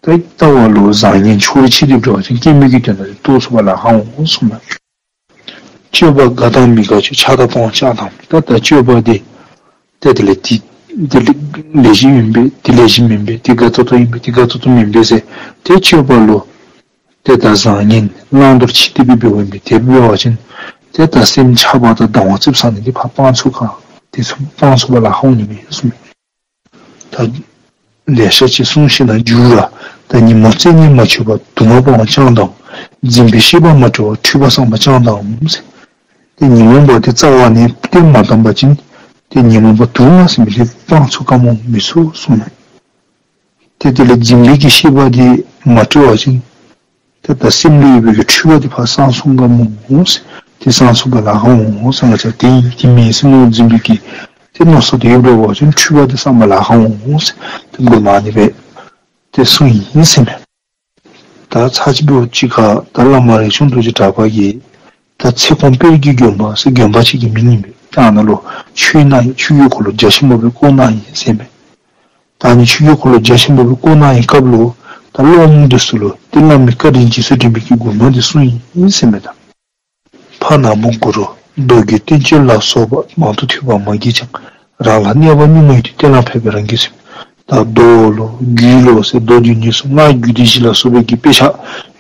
ད་ལྟ་བ་ལུ་བཟང་ངན་ཕྱོགས་རིས་ཕྱེ་སྟེ་འབད་བ་ཅིན་སྐྱེ་མེད་ཀྱི་དོན་དག་འདི་རྟོགས་ཚུགས་པ་ལཱ་ཁག་འོང་གསུངས་མས། སྤྱོད་པ་དགའ་དང་མི་དགའ་སྤྱོད། ཆགས་དང་སྤོང་བ་ཅང་དང་། ད་ད་སྤྱོད་པ་འདི་ཏེ་དེ་ལས་དེ་དེ་ལས་ལེགས་ཤོམ་ཨིན་པས་དེ་ལེགས་ཤོམ་མེན་པས། དེ་དགའ་ཏོག་ཏོ་ཨིན་པས་དེ་དགའ་ཏོག་ཏོ་མེན་པས་ཟེར་ཏེ་སྤྱོད་པ་ལུ་ཏེ་ད་བཟང་ངན་བླང་དོར་ཕྱེ་སྟེ་སྦེ་འབདཝ་ཨིན་པས། དེ་འབད་བ་ཅིན་ཏེ་ད་སེམས་ཆགས་པ་དང་སྡང་བ་ཙིགཔ་ཟ་ནི་འདི་ཕར་སྤང་ཚུགས་ག། དེ་ཚུ་སྤང་ཚུགས་པ་ལཱ་ཁག་འོང་ནི་མས་གསུངས་མས། ད་ལེ་ཤ་ཅིག་གསུངས་ཞིནམ་ལས་མཇུག་ར་ད་ཉོན་མོངས་རྩད་ནས་མ་ཆོད་པ། དུག་ལྔ་སྤང་བ་ཅང་དང་། འཛིན་པའི་ཤེས་པ་མ་གྲོལ་བར་འཁྲུལ་པ་སངས་པ་ཅང་དང་ཟེར། ཏེ་ཉོན་མོངས་པ་དེ་རྩ་བ་ནས་ཏེ་མ་བཏང་པ་ཅིན་ཏེ་ཉོན་མོངས་པ་དུག་ལྔ་ཟེར་མི་དེ་སྤང་ཚུགས་ག་མོ་མི་ཚུགས་གསུངས་མས། ཏེ་དེ་ལས་འཛིན་པའི་གི་ཤེས་པ་དེ་མ་གྲོལ་བ་ཅིན་ཏེ་ད་སེམས་ལུ་ཡོད་པའི་གི་འཁྲུལ་པ་དེ་ཕར་སངས་སོང་ག་མོ་འོང་ཟེར། དེ་སངས་སོང་ག་ལཱ་ཁག་འོང་ཟེར། ང་བཅས་དེ་ཨིན་དེ་མེན་ཟེར་མནོ་འཛིན་པའི་གི་ཏེ་མནོ་བསམ་དེ་ཡོདཔ་འབད་བ་ཅིན་འཁྲུལ་པ་དེ་སངས་པ་ལཱ་ཁག་འོང་ཟེར། ཏེ་མགུར་མ་ཨ་ནི་སྦེ་ཏེ་གསུངས་ཡི་ཟེར་མས། ད་ཚར་གཅིག་འབདཝ་ཅིག་ཁར་ད་བླ་མ་རས་ཆུང་རྡོ་རྗེ་གྲགས་པ་གིས་ད་ཚེ་གོང་དཔལ་གྱི་དགོན་པ་ཟེར་དགོན་པ་ཅིག་གི་མིང་ཨིན་པས། ད་ཨ་ནཱ་ལུ་ཆོས་གནང་ཡི། ཆོས་ཀྱི་འཁོར་ལོ་རྒྱ་ཆེན་པོ་སྦེ་བསྐོར་གནང་ཡི་ཟེར་མས། ད་ཨ་ནི་ཆོས་ཀྱི་འཁོར་ལོ་རྒྱ་ཆེན་པོ་སྦེ་བསྐོར་གནང་བའི་སྐབས་ལུ་ད་སློབ་མ་འདི་ཚུ་ལུ་ཏེ་བླ་མའི་བཀའ་དྲིན་རྗེས་སུ་དྲན་པའི་གི་མགུར་མ་འདི་གསུངས་ཡི་ཟེར་མས། ད་ཕ་ནག་མོ་གུ་རུ་མདོ་རྒྱུད་བསྟན་བཅོས་ལ་སོགས་པ་མང་དུ་ཐོས་པ་མ་གྱུར་ཀྱང་། རང་ལ་གནོད་པ་སྙིང་རྗེ་ཡོད་དེ། གཏན་ལ་ཕབ་པས་རང་གིས་སེམས། ད་མདོ་ལོ་རྒྱུད་ལོ་ཟེར་མདོ་རྒྱུད་ནས་སུ་སྔགས་རྒྱུད་སྡེ་བཞི་ལ་སོགས་པའི་གི་དཔེ་ཆ་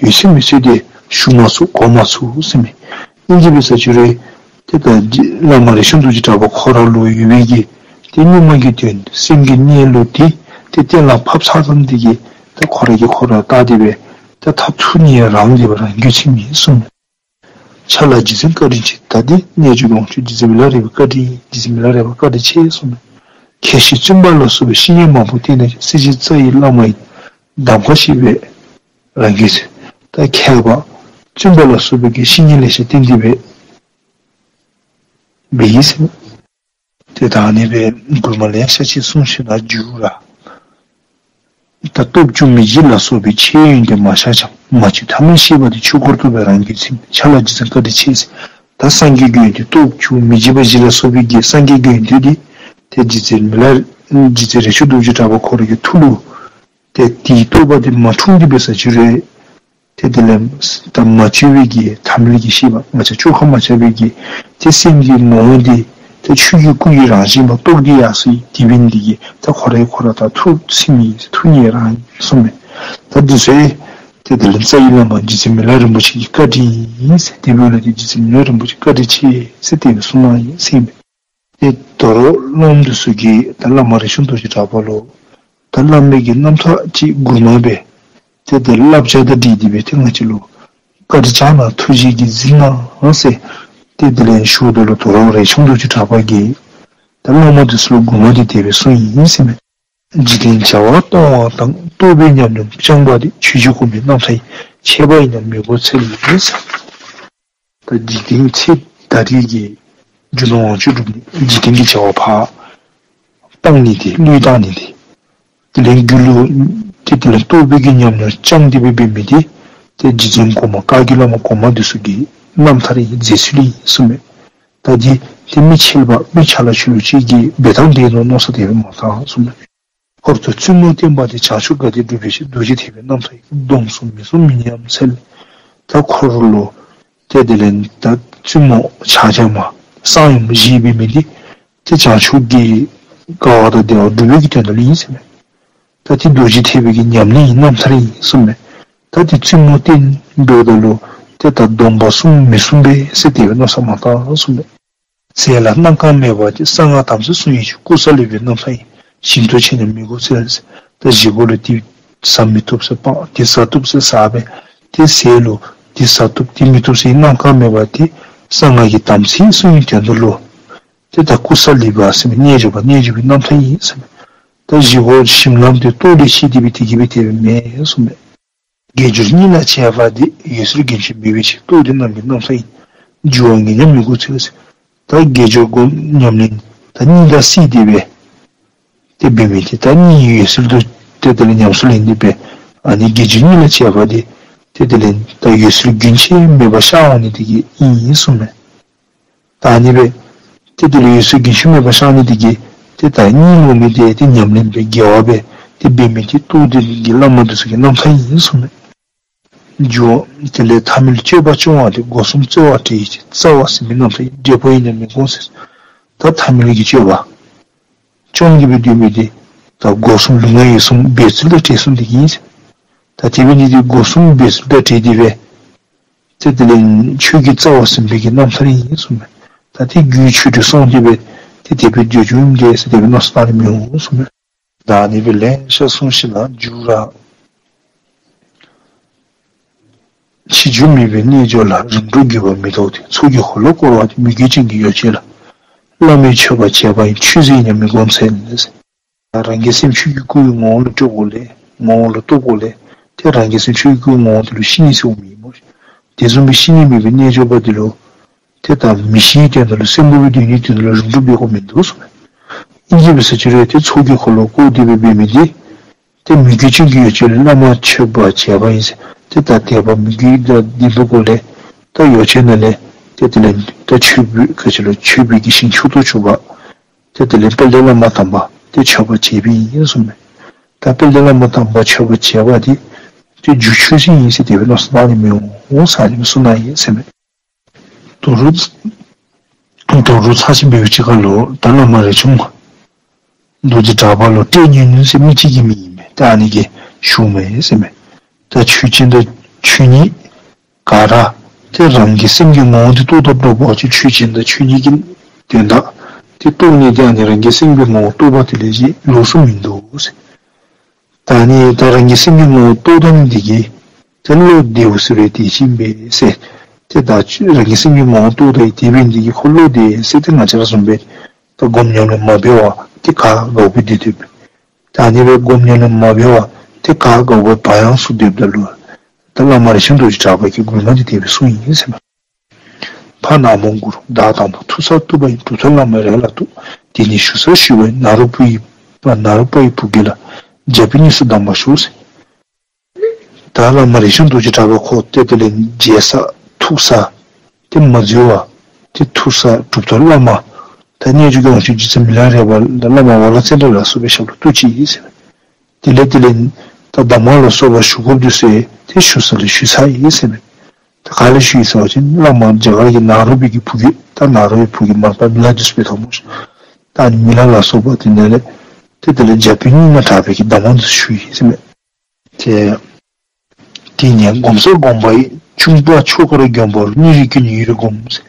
ཡོད་ཚད་མེད་ཚད་དེ་ཞུ་མ་ཚུགས་གོ་མ་ཚུགས་ཟེར་མས། ཨིན་ཅི་འབད་ས་ཅི་རུང་ཏེ་ད་བླ་མ་རས་ཆུང་རྡོ་རྗེ་གྲགས་པ་ཁོ་ར་ལུ་ཡོད་པའི་གི་ཏེ་གཉུག་མ་གི་དོན་སེམས་ཀྱི་གནས་ལུགས་དེ་ཏེ་གཏན་ལ་ཕབ་ཚརཝ་ཙམ་དེ་གིས་ཏེ་ཁོ་ར་གིས་ཁོ་ར་བལྟ་སྟེ་སྦེ་ཏེ་མཐར་ཐུག་ནི་རང་འདི་སྦེ་རང་འགྱོ་ཚུགས་མས་གསུངས་མས། ཕྱག་ལཱ་རྗེ་བཙུན་བཀའ་དྲིན་ཆེ། ད་འདི་རྣལ་འབྱོར་ལོངས་སྤྱོད་རྗེ་བཙུན་མི་ལ་རས་པའི་བཀའ་དྲིན། རྗེ་བཙུན་མི་ལ་རས་པའི་བཀའ་དྲིན་ཆེ་གསུངས་མས། མཁས་ཤིང་བཙུན་པ་ལ་སོགས་པའི་བཤེས་གཉེན་མང་པོ་བསྟེན་ནས་ཀྱང་སྲིད་ཞིའི་རྩ་བའི་བླ་མ་ཡི་གདམས་ཁ་ཤེས་པའི་རང་རྒྱུད་ཟེར། ད་མཁས་པ་བཙུན་པ་ལ་སོགས་པའི་གི་བཤེས་གཉེན་ལེ་ཤ་བསྟེན་ཏེ་སྦེ་འབད་ཡི་ཟེར། ཏེ་ད་ཨ་ནི་སྦེ་མགུར་མ་ལེ་ཤ་ཅིག་གསུངས་ཞིནམ་ལས་མཇུག་ར། ད་སྟོབས་བཅུ་མི་འཇིགས་ལ་སོགས་པའི་ཆེ་ཡོན་ཏན་མ་ཆགས་ཀྱང་། མ་བཅོས་ཐ་མལ་ཤེས་པ་དེ་ཆོས་འཁོར་རྟོག་པའི་རང་རྒྱུད་ཚིམ། ཕྱག་ལཱ་རྗེ་བཙུན་བཀའ་དྲིན་ཆེ་ཟེར། ད་སངས་རྒྱས་ཀྱི་ཡོན་ཏན་སྟོབས་བཅུ་མི་འཇིགས་པ་བཞི་ལ་སོགས་པའི་གི་སངས་རྒྱས་ཀྱི་ཡོན་ཏན་འདི་ཏེ་རྗེ་བཙུན་མི་ལ་རྗེ་བཙུན་རས་ཆུང་རྡོ་རྗེ་གྲགས་པ་ཁོ་རའི་གི་ཐུགས་ལུ་ཏེ་དེའི་རྟོགས་པ་དེ་མ་འཁྲུངས་ཏེ་འབད་ས་ཅིག་རུང་ཏེ་དེ་ལས་ད་མ་བཅོས་པའི་གི་ཐ་མལ་གྱི་ཤེས་པ་ང་བཅས་བཅོས་ཁ་མ་ཆགས་པའི་གི་ཏེ་སེམས་ཀྱི་ངོ་བོ་འདི་ཏེ་ཆོས་ཀྱི་སྐུ་ཡི་རང་བཞིན་པ་རྟོགས་ཏེ་ཡར་སོ་ཡི། དེ་འབད་ནི་དེ་གིས་ད་ཁོ་ར་ཁོ་ར་ད་ཐུགས་ཚིམ་ཡི་ཟེར། ཐུགས་མཉེས་རང་གསུངས་མས། ད་འདི་ཚུ་ཏེ་དེ་ལས་རྩ་བའི་བླ་མ་རྗེ་བཙུན་མི་ལ་རིན་པོ་ཆེ་གི་བཀའ་དྲིན་ཨིན་ཟེར། དེ་འབདཝ་ལས་ཏེ་རྗེ་བཙུན་མི་ལ་རིན་པོ་ཆེ་བཀའ་དྲིན་ཆེ་ཟེར་དེ་སྦེ་གསུངས་གནང་ཡི་ཟེར་ཨིན་པས། ཏེ་དོ་རུང་སློབ་མ་འདི་ཚུ་གིས་ད་བླ་མ་རས་ཆུང་རྡོ་རྗེ་གྲགས་པ་ལུ་ད་བླ་མའི་གི་རྣམ་ཐར་ཅིག་མགུར་མ་སྦེ་ཏེ་དེ་བསླབ་བྱ་དང་འབྲེལ་ཏེ་སྦེ་ཏེ་ང་བཅས་ལུ་བཀའ་དྲིན་བསྐྱང་གནང་། ཐུགས་རྗེ་གིས་གཟིགས་གནང་ཟེར་ཏེ་དེ་ལས་ཞུཝ་ད་ལུ་དོ་རུང་རས་ཆུང་རྡོ་རྗེ་གྲགས་པ་གིས་ད་སློབ་མ་འདི་ཚུ་ལུ་མགུར་མ་འདི་དེ་སྦེ་གསུངས་ཡི་ཟེར་མས། འཇིག་རྟེན་བྱ་བ་སྟོང་བ་དང་། རྟོགས་པའི་ཉམས་མྱོང་བསྐྱངས་པ་དེ། ཆོས་ཀྱི་གོ་འཕང་རྣམ་ཐར་ཡིན། ཆད་པ་ཡིན་ན་མི་གོ་འཚལ་ཟེར། ད་འཇིག་རྟེན་ཚེ་ད་རེས་ཀྱི་རྒྱུ་ནོར་ལོངས་སྤྱོད་བསྒྲུབས་ནི་འཇིག་རྟེན་གྱི་བྱ་བ་ཕར་བཏང་ནི་དེ་བློས་བཏང་ནི་དེ། དེ་ལས་རྒྱུད་ལུ་ཏེ་དེ་ལས་རྟོགས་པའི་གི་ཉམས་མྱོང་བསྐྱངས་ཏེ་སྦེ་འབད་མི་དེ་ཏེ་རྗེ་བཙུན་གོང་མ་བཀའ་བརྒྱུད་བླ་མ་གོང་མ་འདི་ཚུ་གི་རྣམ་ཐར་ཨིན། མཛད་ཚུལ་ཨིན་གསུངས་མས། ད་འདི་ཏེ་མི་ཆེན་པོ་མི་ཆ་ལ་ཆོས་ལུགས་ཅིག་གིས་འབད་ཐངས་འདི་ནོ་མནོ་བསམ་དེ་སྦེ་མ་བཏང་གསུངས་མས། འཁོར་དུ་བཙུན་མོ་བསྟེན་པ་དེ། བྱང་ཆུབ་དགའ་བདེ་སྒྲུབ་པའི་ཕྱིར། རྡོ་རྗེ་ཐེག་པའི་རྣམ་ཐར་ཡིན། སྡོམ་བཟུང་མི་བཟུང་མི་མཉམ་འཚལ། ད་འཁོར་ལུ་ཏེ་དེ་ལས་ད་བཙུན་མོ་ཕྱག་རྒྱ་མ་གསང་ཡུམ་བཞི་འབད་མི་འདི་ཏེ་བྱང་ཆུབ་ཀྱི་དགའ་བ་དང་བདེ་བ་སྒྲུབ་པའི་གི་དོན་དག་ལུ་ཨིན་ཟེར་མས། ད་ཏེ་རྡོ་རྗེ་ཐེག་པའི་གི་ཉམས་ལེན་ཡི་རྣམ་ཐར་ཨིན་གསུངས་མས། ད་ཏེ་བཙུན་མོ་བསྟེན་འབདཝ་ད་ལུ་ཏེ་ད་སྡོམ་པ་བཟུང་མི་བཟུང་པས་ཟེར་དེ་སྦེ་མནོ་བསམ་མ་བཏང་གསུངས་མས། ཟས་ལ་རྣམ་རྐང་མེད་པ་དེ། གསང་སྔགས་དམ་ཚིག་བསྲུང་བའི་ཕྱིར། ཀུ་ས་ལི་པའི་རྣམ་ཐར་ཡིན། ཞིམ་ཏོག་ཆད་ན་མི་གོ་འཚལ། ད་བཞེས་སྒོ་ལུ་དེ་ཟ་མི་བཏུབ་ཟེར་སྤང་། དེ་ཟ་བཏུབ་ཟེར་ཟ་སྦེ་ཏེ་ཟས་ལུ་དེ་ཟ་བཏུབ་དེ་མི་བཏུབ་ཟེར་རྣམ་རྐང་མེད་པ་དེ་གསང་སྔགས་ཀྱི་དམ་ཚིག་བསྲུང་བའི་དོན་དུ་ལུ་ཏེ་ད་ཀུ་ས་ལི་པ་ཟེར་མི་རྣལ་འབྱོར་པ་རྣལ་འབྱོར་པའི་རྣམ་ཐར་ཡིན་ཟེར་མས། ད་བཞེས་སྒོ་ཞིམ་ལམ་དེ་ལྟོ་ལས་ཤེས་ཏེ་སྦེ་དེ་གིས་སྦེ་དེ་སྦེ་མེན་གསུངས་མས། དགེ་སྦྱོར་གཉིས་ལ་སྤྱད་པ་དེ། འོད་གསལ་རྒྱུན་ཆད་མེད་པའི་ཕྱིར། རྟོགས་ལྡན་རྣམས་ཀྱི་རྣམ་ཐར་ཡིན། འགྱུར་བ་ངེས་སྙམ་མི་གོ་འཚལ་ཟེར། ད་དགེ་སྦྱོར་སྒོམ་ཉམས་ལེན་ད་གཉིས་ལ་བརྩིས་ཏེ་སྦེ་ཏེ་འབད་མི་དེ་ད་གཉིས་འོད་གསལ་དུ་ཏེ་དེ་ལས་ཉམས་སུ་ལེན་ཏེ་སྦེ་ཨ་ནི་དགེ་སྦྱོར་གཉིས་ལ་སྤྱད་པ་དེ་ཏེ་དེ་ལས་ད་འོད་གསལ་རྒྱུན་ཆད་མེད་པར་ཤར་འོང་ནི་དེ་གིས་ཨིན་གསུངས་མས། ད་ཨ་ནི་སྦེ་ཏེ་དེ་ལས་འོད་གསལ་རྒྱུན་ཆད་མེད་པར་ཤར་ནི་དེ་གིས་ཏེ་ད་གཉིད་ལོག་མི་དེ་ཏེ་ཉམས་ལེན་སྦེ་དགེ་བ་སྦེ་ཏེ་འབད་མི་དེ་རྟོགས་ལྡན་གྱི་བླ་མ་འདི་ཚུ་གི་རྣམ་ཐར་ཨིན་གསུངས་མས། འགྱུར་བ་དེ་ལས་ཐ་མལ་སྤྱོད་པ་སྐྱོང་བ་དེ། སྒོ་གསུམ་རྩོལ་བ་བྲལ་བའི་ཕྱིར། རྩ་བ་ཟིན་པའི་རྣམ་ཐར་ཡིན། འབྲས་བུ་ཡིན་ན་མི་གོ་འཚལ། ད་ཐ་མལ་གྱི་སྤྱོད་པ་སྐྱོང་སྟེ་སྦེ་སྡོད་མི་དེ་ད་སྒོ་གསུམ་ལུས་ངག་ཡིད་གསུམ་འབད་རྩོལ་དང་བྲལ་སོང་ནི་དེ་གིས་ཨིན། ད་དེ་འབད་ནི་དེ་སྒོ་གསུམ་འབད་རྩོལ་དང་བྲལ་ཏེ་སྦེ་ཏེ་དེ་ལས་ཆོས་ཀྱི་རྩ་བ་ཟིན་པའི་གི་རྣམ་ཐར་ཨིན་གསུངས་མས། ད་དེ་རྒྱུའི་ཆོས་དེ་སོང་སྟེ་སྦེ་ཏེ་དེ་སྦེ་སྡོད་རྒྱུ་ཨིན་ཏེ་ཟེར་དེ་སྦེ་མནོ་བསམ་བཏང་ནི་མི་འོང་གསུངས་མས། ད་ཨ་ནི་སྦེ་ལེ་ཤ་གསུངས་ཞིནམ་ལས་མཇུག་ར་ཕྱི་འགྱུར་མེད་པའི་རྣལ་འབྱོར་ལ། རིམ་གྲོ་དགོས་པ་མི་རྟོག་སྟེ། ཚོགས་ཀྱི་འཁོར་ལོ་བསྐོར་བ་དེ། མོས་གུས་ཅན་གྱི་ཡོ་བྱད་ལ། བླ་མའི་མཆོད་པ་བྱས་པ་ཡིན། ཆོས་ཟེར་ཡང་མི་གོ་འཚལ་ཟེར། རང་གི་སེམས་ཆོས་ཀྱི་སྐུའི་ངོ་བོ་ལུ་སྤྲོད་དགོ་ལས། ངོ་བོ་ལུ་རྟོགས་དགོ་ལས། ཏེ་རང་གི་སེམས་ཆོས་ཀྱི་སྐུའི་ངོ་བོ་དེ་ལུ་ཤེས་ནི་ཟེར་མི་ཡོད་སྨོ། དེ་བཟུམ་སྦེ་ཤེས་ནི་མེད་པའི་རྣལ་འབྱོར་པ་དེ་ལུ་ཏེ་ད་མི་ཤེས་དོན་དག་ལུ་སེམས་པ་སྦེ་སྡོད་ནི་དོན་དག་ལུ་རིམ་གྲོ་འབད་དགོཔ་མིན་འདུག་གསུངས་མས། ཨིན་ཅི་འབད་ས་ཅི་རུང་ཏེ་ཚོགས་ཀྱི་འཁོར་ལོ་བསྐོར་ཏེ་སྦེ་འབད་མི་དེ་ཏེ་མོས་གུས་ཅན་གྱི་ཡོ་བྱད་ལ་བླ་མ་མཆོད་པ་བྱས་པ་ཡིན་ཟེར། ཏེ་ད་དད་པ་མོས་གུས་དང་ལྡན་པའི་སྒོ་ལས་ད་ཡོ་བྱད་ནང་ལས་ཏེ་དེ་ལས་ད་མཆོད་པའི་ག་ཅི་ལོ་མཆོད་པའི་གི་ཞིང་མཆོག་ཏུ་གྱུར་པ། ཏེ་དེ་ལས་དཔལ་ལྡན་བླ་མ་དམ་པ་ཏེ་མཆོད་པ་བྱས་པའི་ཨིན་གསུངས་མས། ད་དཔལ་ལྡན་བླ་མ་དམ་པ་མཆོད་པ་བྱས་པ་དེ་ཏེ་རྒྱུ་ཆོས་ཟེར་ཨིན་ཟེར་དེ་སྦེ་མནོ་བསམ་བཏང་ནི་མི་འོང་ཟེར་ཨ་ནི་སྦེ་གསུངས་གནང་ཡི་ཟེར་མས། དོ་རུང་དོ་རུང་ཚར་གཅིག་འབད་བའི་ཅིག་ཁར་ལུ་ད་བླ་མ་རས་ཆུང་རྡོ་རྗེ་གྲགས་པ་ལུ་ཏྲེ་ཉུང་ཉུང་ཟེར་མི་ཅིག་གི་མིང་ཨིན་མས། ད་ཨ་ནི་གིས་ཞུཝ་མས་ཟེར་མས། ད་ཆོས་ཅན་དང་ཆོས་ཉིད་ག་ར་ཏེ་རང་གི་སེམས་ཀྱི་ངོ་བོ་འདི་རྟོགས་དང་འགྲོགས་པ་ཅིན་ཆོས་ཅན་དང་ཆོས་ཉིད་ཀྱི་དོན་དག་ཏེ་རྟོགས་ནི་དེ་ཨ་ནི་རང་གི་སེམས་ཀྱི་ངོ་བོ་རྟོགས་པ་དེ་ལས་ཅིག་ལོགས་སུ་མིན་འདུག་ཟེར། ད་ཨ་ནི་ད་རང་གི་སེམས་ཀྱི་ངོ་བོ་རྟོགས་ད་ནི་དེ་གིས་ཏེ་བློ་བདེཝ་ཟེར་བའི་དེ་ཅིག་ཨིན་པས་ཟེར། ཏེ་ད་རང་གི་སེམས་ཀྱི་ངོ་བོ་རྟོགས་ད་ཡི། དེ་འབད་ནི་འདི་གིས་ཁོ་བློ་བདེ་ཟེར་ཏེ་ང་བཅས་ར་བཟུམ་སྦེ་ད་སྒོམ་ཉམས་ལེན་མ་འབད་བར་ཏེ་ག་དགའཝ་སྦེ་སྡོད་སྡོདཔ་མས། ད་ཨ་ནི་སྦེ་སྒོམ་ཉམས་ལེན་མ་འབད་བར་ཏེ་ག་དགའཝ་སྦེ་བག་ཡངས་སུ་སྡོདཔ་ད་ལུ་ད་བླ་མ་རས་ཆུང་རྡོ་རྗེ་གྲགས་པ་གིས་མགུར་མ་འདི་དེ་སྦེ་གསུངས་ཡི་ཟེར་མས། ཕ་ནག་མོ་མགུར་བདག་དང་པོ། ཐུགས་སྲས་ཐུབ་པ་ཡིན། གྲུབ་ཐོབ་བླ་མ་རས་ལ་ཐུག། དེ་ནས་ཞུ་ས་ཞུ་བ་ཡིན། ནཱ་རོ་པ་ཡི་ནཱ་རོ་པ་ཡི་བུ་རྒྱུད་ལ། རྒྱ་པོའི་གཉིས་སུ་གདམས་པར་ཞུགས་ཟེར། ད་བླ་མ་རས་ཆུང་རྡོ་རྗེ་གྲགས་པ་ཁོ་ཏེ་དེ་ལས་མཇལ་ས་ཐུག་ས་ཏེ་མ་འཛོལ་བར་ཏེ་ཐུག་ས་གྲུབ་ཐོབ་བླ་མ་ད་རྣལ་འབྱོར་གྱི་དབང་ཕྱུག་རྗེ་བཙུན་མི་ལ་རས་པ་དང་བླ་མ་ཝ་ལ་ཙན་དྲ་ལ་སོགས་པའི་ཞབས་ལ་བཏུད་ཅི་ཟེར། དེ་ལས་དེ་ལས་ད་གདམས་ངག་ལ་སོགས་པ་ཞུ་དགོཔ་འདི་ཚུ་ཏེ་ཞུ་ས་ལུ་ཞུ་ཚར་ཡི་ཟེར་མས། ད་ག་ལས་ཞུ་ཡི་ཟེར་བ་ཅིན་བླ་མ་རྒྱ་གར་གྱི་ནཱ་རོ་པའི་གི་བུ་རྒྱུད་ད་ནཱ་རོ་པའི་བུ་གི་མར་པ་མི་ལ་འདི་ཚུ་སྦེ་ཐོན་མོ་ཤིག། ད་ཨ་ནི་མི་ལ་ལ་སོགས་པ་དེ་ནང་ལས་ཏེ་དེ་ལས་རྒྱ་པོའི་གཉིས་ནང་གྲགས་པའི་གི་གདམས་ངག་འདི་ཚུ་ཞུ་ཡི་ཟེར་མས། ཏེ་དེ་ནས་སྒོམ་ས་སྒོམ་པ་ཡི། ཆུང་པ་ཆོ་གར་འགྱོན་པར། སྙིང་རུས་ཀུན་ནས་ཡུན་རིང་བསྒོམ་ཟེར།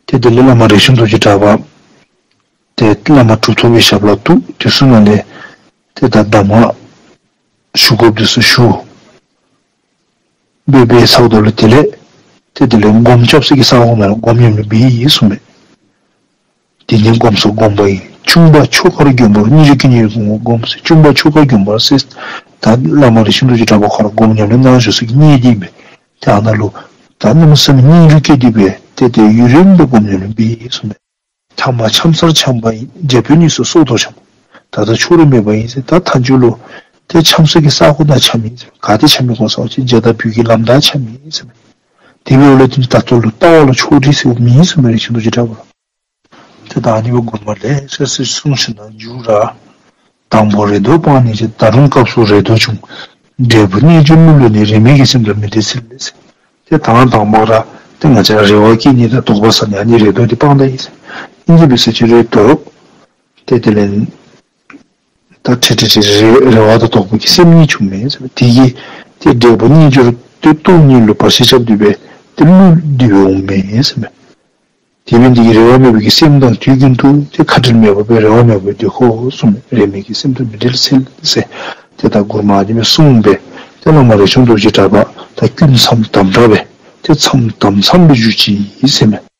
ཏེ་དེ་ལས་བླ་མ་རས་ཆུང་རྡོ་རྗེ་གྲགས་པ་ཏེ་བླ་མ་གྲུབ་ཐོབ་པའི་ཞབས་ལ་བཏུད། དེ་ཚུ་ནང་ལས་ཏེ་ད་གདམས་ངག་ཞུ་དགོཔ་འདི་ཚུ་ཞུ། འབད་འབད་ཚརཝ་ད་ལུ་དེ་ལས་ཏེ་དེ་ལས་སྒོམ་རྐྱབ་ས་གི་ས་གོ་ནང་ལུ་སྒོམ་ཉམས་ལེན་འབད་ཡི་གསུངས་མས། དེ་ནས་སྒོམ་ས་སྒོམ་པ་ཡི། ཆུང་པ་ཆོ་གར་འགྱོན་པར། སྙིང་རུས་ཀུན་ནས་ཡུན་རིང་བསྒོམ་ཟེར། ཆུང་པ་ཆོ་གར་འགྱོན་པར་ཟེར་ད་བླ་མ་རས་ཆུང་རྡོ་རྗེ་གྲགས་པ་ཁོ་ར་སྒོམ་ཉམས་ལེན་གནང་བཞུགས་ས་གི་གནས་འདི་ཨིན་པས། ཏེ་ཨ་ནཱ་ལུ་ད་གནམ་མེད་ས་མེད་སྙིང་རུས་བསྐྱེད་དེ་སྦེ་ཏེ་ཏེ་ཡུན་རིངམོ་སྦེ་སྒོམ་ཉམས་ལེན་འབད་ཡི་གསུངས་མས། ཐ་མ་འཁྱམས་སར་འཁྱམས་པ་ཡིན། རྒྱ་པོའི་གཉིས་སུ་སྲོག་ཐོག་འཁྱམས། ད་ལྟ་ཕྱོགས་རིས་མེད་པ་ཡིན་ཟེར། ད་མཐའ་མཇུག་ལུ་ཏེ་འཁྱམས་ས་གི་ས་གོ་ནང་འཁྱམས་ཡི་ཟེར། ག་ཏེ་འཁྱམས་ཡི་གོ་ཟེར་བ་ཅིན་རྒྱ་དང་བོད་ཀྱི་ལམ་བདའ་འཁྱམས་ཡི་ཟེར་མས། དེ་འབདཝ་ལས་ཏེ་ད་ལྟོ་ལུ་ལྟ་བ་ལུ་ཕྱོགས་རིས་ཟེར་མེད་ཟེར་མས་རས་ཆུང་རྡོ་རྗེ་གྲགས་པ་ལུ། ཏེ་ད་ཨ་ནི་སྦེ་མགུར་མ་ལེ་ཤ་ཅིག་གསུངས་ཞིནམ་ལས་མཇུག་ར། དང་པོ་རེ་དོགས་སྤངས་ནས་ཀྱང་། ད་རུང་སྐབས་སུ་རེ་དོགས་བྱུང་། འབྲས་བུ་རྣལ་འབྱོར་གླུ་ལེན་ནས། རེ་མིག་གི་སེམས་དང་མི་འབྲལ་འཚལ་ཟེར། ཏེ་ད་དང་པ་ར་ཏེ་ང་བཅས་ར་རེ་བ་བསྐྱེད་ནི་དང་དོགས་པ་ཟ་ནི་ཨ་ནི་རེ་དོགས་འདི་སྤངས་ད་ཡི་ཟེར། ཨིན་ཅི་འབད་ཟེར་བ་ཅིན་རེ་དོགས་ཏེ་དེ་ལས་ད་ཁྲེལ་ཁྲེལ་ཁྲེལ་རེ་རེ་བ་དང་དོགས་པ་གི་སེམས་གཉིས་བྱུངམ་མས་ཟེར་མས། དེ་གིས་ཏེ་འབྲས་བུ་རྣལ་འབྱོར་ཏེ་སྟོང་ཉིད་ལུ་བར་ཆད་རྐྱབ་སྟེ་སྦེ་ཏེ་གླུ་འདི་སྦེ་འོངམ་མས་ཟེར་མས། དེ་འབད་ནི་འདི་གིས་རེ་བ་མེད་པའི་གི་སེམས་དང་དུས་རྒྱུན་དུ་ཏེ་ཁ་བྲལ་མེད་པར་སྦེ་རེ་བ་མེད་པར་སྡོད་དགོ་གསུངས་མས། རེ་མིག་གི་སེམས་དང་མི་འབྲལ་འཚལ་ཟེར། ཏེ་ད་མགུར་མ་འདི་སྦེ་གསུངས་སྦེ་ཏེ་བླ་མ་རས་ཆུང་རྡོ་རྗེ་གྲགས་པ་ད་ཀུན་མཚམས་དམ་དྲག་སྦེ་ཏེ་མཚམས་དམ་མཚམས་སྦེ་བཞུགས་ཅི་ཟེར་མས།